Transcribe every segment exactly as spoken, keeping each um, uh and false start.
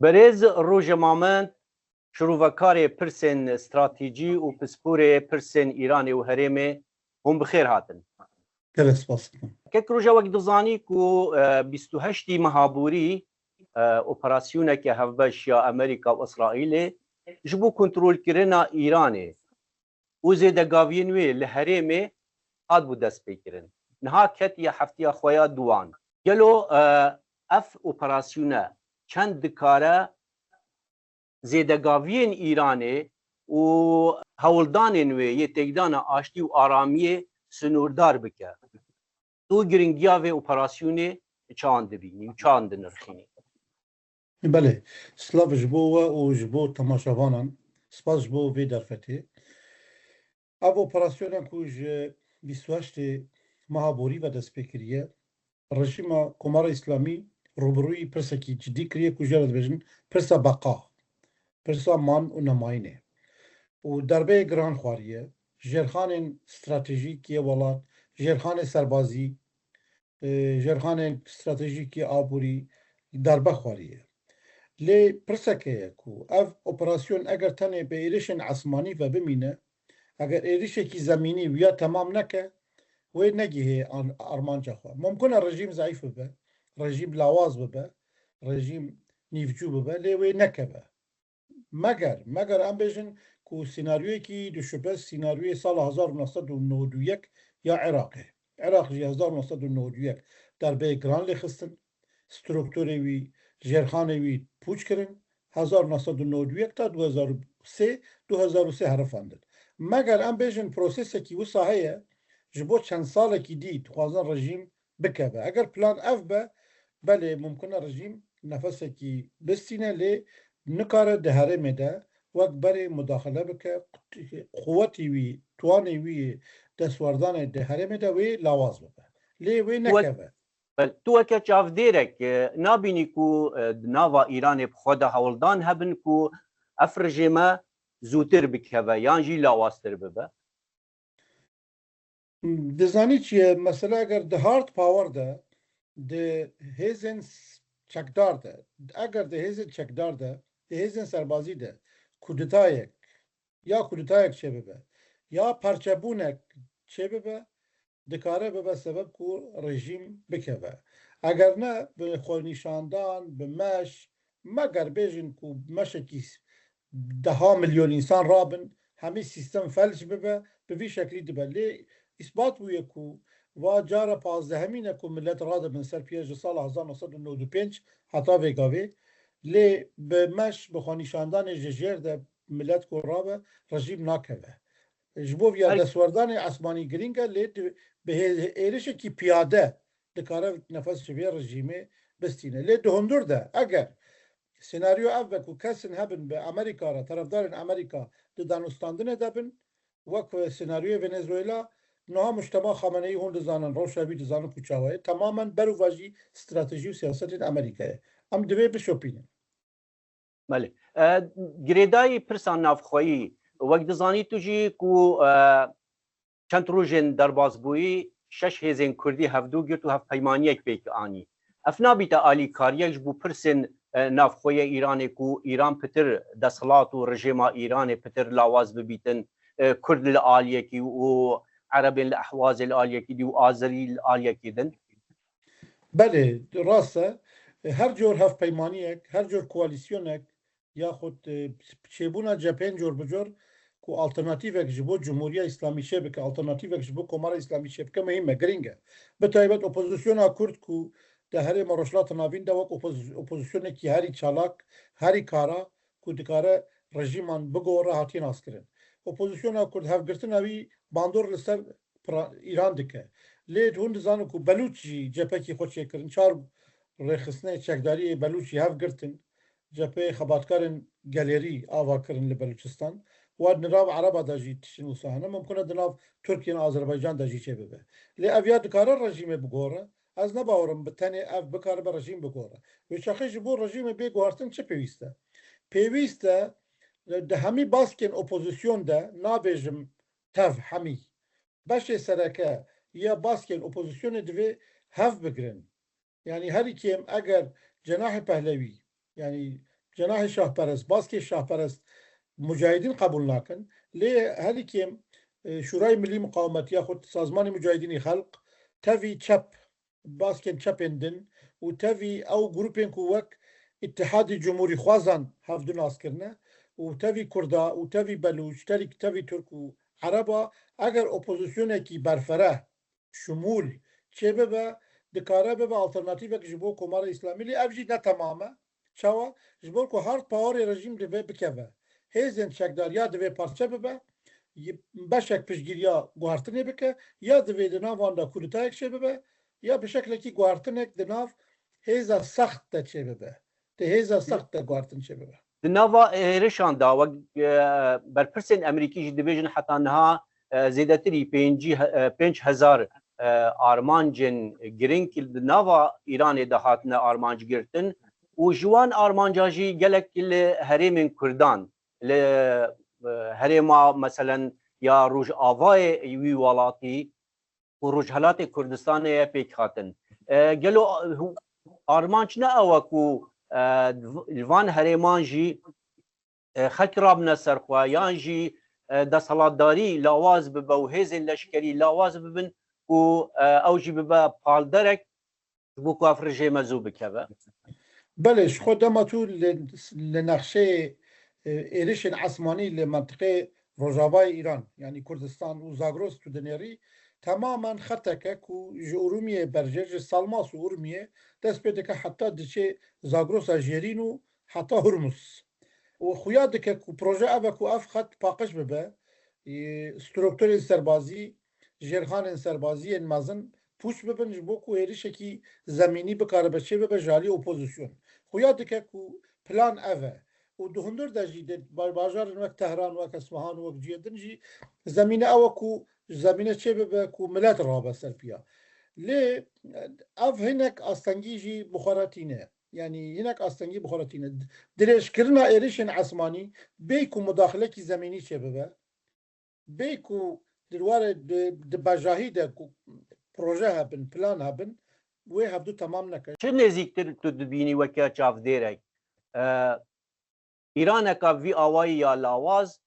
Berêz Roje Mamed, şirovekarê pirsên stratejî û pisporê pirsên Îranê û herêmê, hûn bi xêr hatin. Gelek spas. Kek Roje, wek dizanî ku, e, bîst û heştî meha borî, e, operasyoneke hevbeş ya Amerîka û Îsraîlê ji bo kontrolkirina Îranê û zêdegaviyên wê li herêmê hatibû destpêkirin. Niha ketiye heftiya xwe ya duwan. Gelo, e, ev operasyone çend dikare zêdegaviyên Îranê û hewldanên wê yê têkdana aştî û aramiyê sinûrdar bike? Tu giringiya vê operasyonê çawan dibînî û çawan dinirxînî? Belê, silav ji bo we û ji bo temaşevanan. Spas ji bo vê derfetê. Ev operasyona ku ji bîst û heştê meha borî ve dest pê kiriye, rejîma Komara Îslamî rûbirûyî pirsekî cidî kiriye ku jê re dibêjin pirsa beqa, pirsa man û nemayînê. Û derbeyê giran xwariye, jêrxanên stratejîk yê welat, jêrxanê serbazî, e, jêrxanên stratejîk yê aborî derbe xwariye. Lê pirsek heye ku ev operasyon eger tenê bi êrişên esmanî ve bimîne, eger êrişekî zemînî wiya temam neke, wê negihê an-, armanca xwe. Mumkin e rejîm zeîf bibe, rejîm lawaz bibe, rejîm nîvcû bibe, lê wê nekeve. Meger, meger em bêjin ku senaryoyekî duşupe, senaryoyê sala hezar û neh sed û nod û yek ya Iraqê. Iraq jî hezar û neh sed û nod û yek derbeyê giran lê xistin, strukturê wî, jêrxanê wî pûç kirin, hezar û neh sed û nod û yek ta du hezar û sê, du hezar û sê herifandin. Meger em bêjin prosesekî wisa heye, ji bo çend salekî dî dixwazin rejîm bikeve. Eger plan ev be, belê mumkin e rejîm nefesekî bistîne, lê nikare di herêmê de wek berê mudaxile bike, quwetî wî, tuwanê wî yê destwerdanê di herêmê de wê lawaz bibe. Lê wê Wek nekeve. Bel, tu weke çavdêrek, e, nabînî ku, e, di nava Îranê bi xwe de hewldan hebin ku ev rejîme zûtir bikeve yan jî lawaztir bibe? Dizanî çi ye? Mesela eger di hard power de, di hêzên s-, çekdar de, eger di hêzên çekdar de, di hêzên serbazî de kudetayek, ya kudetayek çêbibe, ya parçebûnek çêbibe, dikare bibe sebeb ku rejîm bikeve. Eger ne, bi xwenîşandan, bi meş, meger bêjin ku meşekî s-, deha milyon însan rabin, hemî sîstem felc bibe, bi vî şeklî dibe. Lê îsbat bûye ku va cara pazdehemîn e ku milet radibin ser piya ji sala hezar neh sed û nod û pênc heta vê gavê. Lê bi meş, bi xwenîşandanê ji jêr de milet ku rabe, rejîm nakeve. Ji bo viya Her- destwerdanê esmanî girîng e, lê di-, bi hê-, êrişekî piyade dikare nefes ji vê rejîmê bistîne. Lê di hundir de eger senaryo ev be ku kesin hebin bi Amerîka re, terefdarên Amerîka di danûstandinê de bin, wek senaryoyê Venezuela, niha mujtema Xameneî hûn dizanin, rewşa wî dizanin ku çawa ye, temamen berûvajî stratejî û siyasetên Amerîkayê. Em divê bişopînin. Belê. E, girêdayî pirsa navxweyî, wek dizanî tu jî ku, e, çend rojên derbasbûyî şeş hêzên Kurdî hevdû girt û hevpeymaniyek pêk anî. Ev nabîte alîkariyek ji bo pirsên, e, navxwe yê Îranê ku Îran pitir desthilat û rejêma Îranê pitir lawaz bibîtin, e, Kurd li aliyekî û Erebên li Ehwazê li aliyekî dî û Azerî li aliyekî din? Belê, rast e. Her cor hevpeymaniyek, her cor koalîsyonek, yaxud, e, çêbûna cepheyên cor bi cor ku alternatîvek ji bo Cumhuriya Îslamî çêbike, alternatîvek ji bo Komara Îslamî çêbike, muhîm e, girîng e. Bi taybet opozisyona Kurd ku di herêma Rojhilata Navîn de wek opoz-, opozisyonekî herî çalak, herî kara, ku dikare rejîman bigore, hatiye naskirin. Opozisyona Kurd hevgirtina wî bandor li ser pra-, Îran dike. Lê hûn dizanin ku Belûç jî cephekî xwe çêkirin. Çar rêxistinê çekdariyê Belûç jî hev girtin. Cepheyê Xebatkarên Gelêrî ava kirin li Belûçistan. Wa di nav Ereba de jî tiştin wisa hene. Mumkin e di nav Tirkiye û Azerbaycan de jî çêbibe. Lê ev ya dikare rejîmê bigore. Ez ne bawer im bi tenê ev bikaribe rejîm bigore. Wê çaxê ji bo rejîmê bê guhertin çi pêwîst e? Pêwîst e di hemî baskên opozîsyon de, nabêjim tev hemî, beşê sereke ya baskên opozîsyonê divê hev bigrin. Yanî herî kêm eger Cenahê Pehlewî, yanî cenahê şahperest, baskê şahperest mucahidîn qebûl nakin. Lê herî kêm, e, Şurayê Milî Muqawemet yaxud Sazmanê Mucahidînî Xelq tevî çep, baskên çepên din û tevî ew grûpên ku wek Îtihadî Cumhurîxwazan hevdu nas kirine û tevî Kurda û tevî Belûç, terî-, tevî Tirk û Ereba, eger opozisyonekî berfireh, şimûl çêbibe, dikare bibe alternatîvek ji bo Komara Îslamî, lê ev jî ne temam e. Çawa? Ji bo ku hard powerê rejîm divê bikeve. Hêzên çekdar ya divê parçe bibe, y-, beşek piştgiriya guhertinê bike, ya divê di nav wan de kudetayek çêbibe, ya bi şeklekî guhertinek di nav hêza sext de çêbibe. Di hêza sext de guhertin çêbibe. Di nava êrişan de wek, e, berpirsên Amerîkî jî dibêjin heta niha, e, zêdetirî pêncî he-, e, pênc hezar, e, armancên girîng di nava Îranê de hatine armanc girtin û ji wan armanca jî gelek li herêmên Kurdan, li, e, herêma meselen ya Rojavayê wî welatî û Rojhelatê Kurdistanê ye pêk hatin. E, gelo, e, armanc ne ew e ku, e, li van herêman jî, e, xelk rabine ser xwe yan jî, e, desthilatdarî lawaz bibe û hêzên leşkerî lawaz bibin ku, e, ew jî bibe palderek ji bo ku ev rejîme zû bikeve? Belê, ji xwe dema tu li, li nexşeyê, e, êrişên esmanî li mentiqê Rojavayê Îran, yanî Kurdistan û Zagros tu dinêrî, temamen xeteke ku ji Urumiyê berjê, ji Salmas û Urmiyê dest pê dike heta diçê Zagrosa Jêrîn û heta Hurmuz. Û xuya dike ku proje ev e ku ev xet paqij bibe, e, strukturên serbazî, jêrxanên serbazî yên mezin pûç bibin ji bo ku êrişekî zemînî bikaribe çêbibe ji alî opozîsyon. Xuya dike ku plan ev e. Û di hundir de jî di ba-, bajarên wek Tehran, wek Esmehan, wek cihê din jî zemîne ew e ku zemîne çêbibe ku milet rabe ser piya. Lê ev hinek astengî jî bi xwe re tîne. Yanî hinek astengî bi xwe re tîne. Dirêjkirina êrişên esmanî bê ku mudaxilekî zemînî çêbibe, bê ku di warê di, di bejahî de ku proje hebin, plan hebin, wê hevdu temam neke. Çi nêzîktir tu dibînî weke çavdêrek? E, Îraneka vî awayî ya lawaz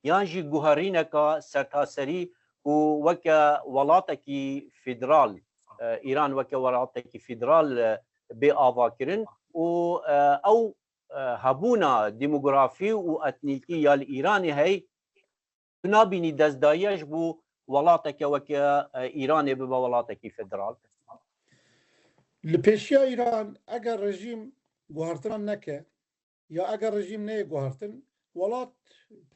yan jî guherîneka sertaserî ku weke welatekî federal, e, Îran weke welatekî federal, e, bê avakirin û, e, ew, e, hebûna demografî û etnîkî ya li Îranê hey, tu nabînî destdayiya ji bo welateke weke, e, Îranê bibe welatekî federal? Li pêşiya Îran eger rejîm guhertina neke, ya eger rejîm neyê guhertin, welat,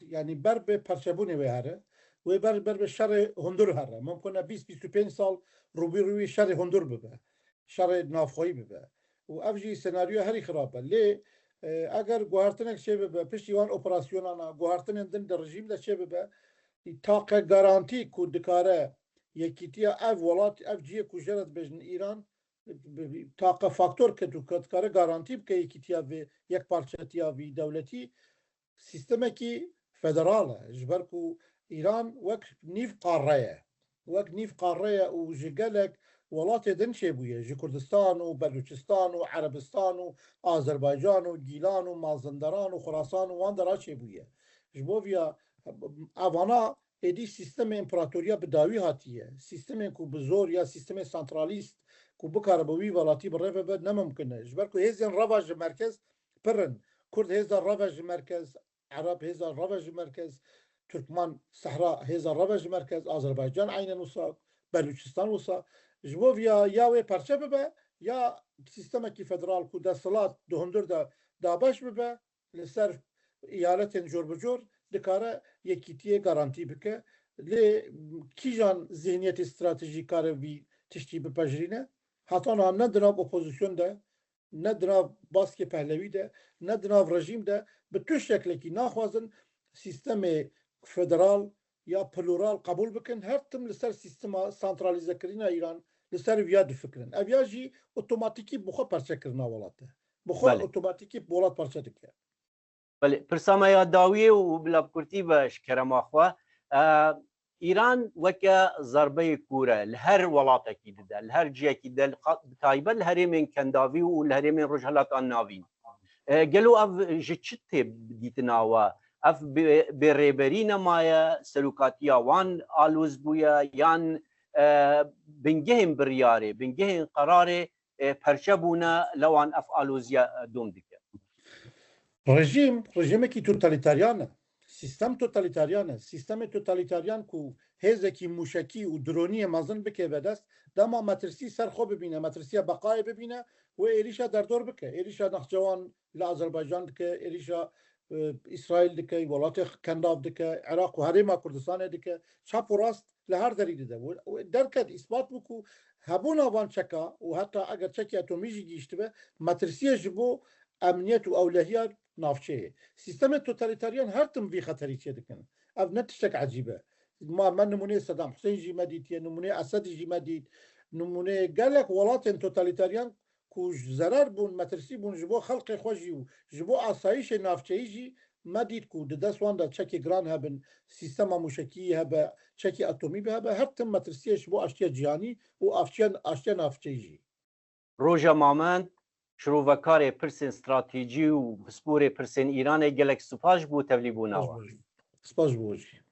yanî ber bi perçebûnê wê here, wê ber, ber bi şerê hundir here. Mumkin e bîst bîst û pênc sal rûbîrûyî şerê hundir bibe, şerê navxweyî bibe. Û ev jî senaryoya herî xirab e. Lê, e, eger guhertinek çêbibe, piştî wan operasyonana, guhertinên din di rejîm de çêbibe, taqe garantî ku dikare yekîtiya ev welat, ev cihê ku jê re dibêjin Îran, taqe faktor ke tu, ke dikare garantî bike yekîtiya vê, yekparçetiya vî dewletî, sîstemekî federal e. Ji ber ku Îran wek nîv qare ye. Wek nîv qare ye û ji gelek welatê din çêbûye. Ji Kurdistan û Belûçistan û Erebistan û Azerbaycan û Gîlan û Mazinderan û Xurasan û wan dera çêbûye. Ji bo viya evana êdî sîstemê împeratoriya bi dawî hatiye. Sîstemên ku bi zor ya sîstemê santralîst ku bikare bi wî welatî bi rê ve be, ne mimkin e. Ji ber ku hêzên reva ji merkez pir in. Kurd hêza reva ji merkez, Ereb hêza reva ji merkez, Turkman Sehra hêza reva ji merkez, Azerbaycan eynen wisa, Belûçistan wisa. Ji bo viya ya wê parçe bibe, ya sîstemekî federal ku desthilat di hundir de dabeş bibe, li ser eyaletên cor bi cor dikare yekîtiyê garantî bike. Lê kîjan zihniyetê stratejî kare vî tiştî bipejirîne? Heta niha ne di nav opozîsyon de, ne di nav baskê pehlewî de, ne di nav rejîm de bi tu şeklekî naxwazin sîstemê federal ya plural qebûl bikin. Her tim li ser sîstema santralîzekirina Îran li ser viya difikirin. Ev ya jî otomatîkî bi xwe parçekirina welat e. Bi xwe Belê. otomatîkî welat parçe dike. Belê, pirsa me ya dawiyê û bila bi kurtî be ji kerema xwe. E, Îran weke zerbeyê kûr e, li her welatekî dide, li her ciyekî de, li qa-, bi taybet li herêmên Kendavî û li herêmên Rojhelata Navîn. E, gelo ev ji çi tê dîtina we? Ev bê, bê rêberî nemaye, serokatiya wan aloz bûye, yan, e, bingehên biryarê, bingehên qerarê, e, perçe bûne, lewan ev aloziya, e, dom dike? Rejîm, rejîmekî totalîteryan e. Sîstem totalîteryan e. Sîstemê totalîteryan ku hêzekî mûşekî û droniyê mezin bike vedest, dema metirsî ser xwe bibîne, metirsiya beqayê bibîne û êrîşa derdor bike. Êrîşa nexçewan li Azerbaycan dike, êrîşa, e, Îsraîl dike, welatê Kendav dike, Iraq û Herêma Kurdistanê dike, çap û rast li her derî dide. Û, û derket, îspat bû ku hebûna van çeka û heta eger çekî atomî jî gihîştibe, metirsiyê ji bo emniyet û ewlehiya navçeyê. Sîstemê totalîteryan her tim vî xeterî çêdikin. Ev ne tiştek ecîb e. Ma me nimûneyê Sedam Husên jî me dîtiye, nimûneyê Esedî jî me dît, nimûneyê gelek welatên totalîteryan ku ji zerar bûn, metirsî bûn ji bo xelkê xwe jî û ji bo asayîşê navçeyî jî me dît ku di dest wan de çekê giran hebin, sîstema mûşekî hebe, çekê atomî bihebe, her tim metirsiyê ji bo aştiya cîhanî û aştiya, aştiya navçeyî jî. Roja Mamend, şirovekarê pirsên stratejî û pisporê pirsên Îranê, gelek spas ji bo tevlîbûna we. Spas ji bo jî.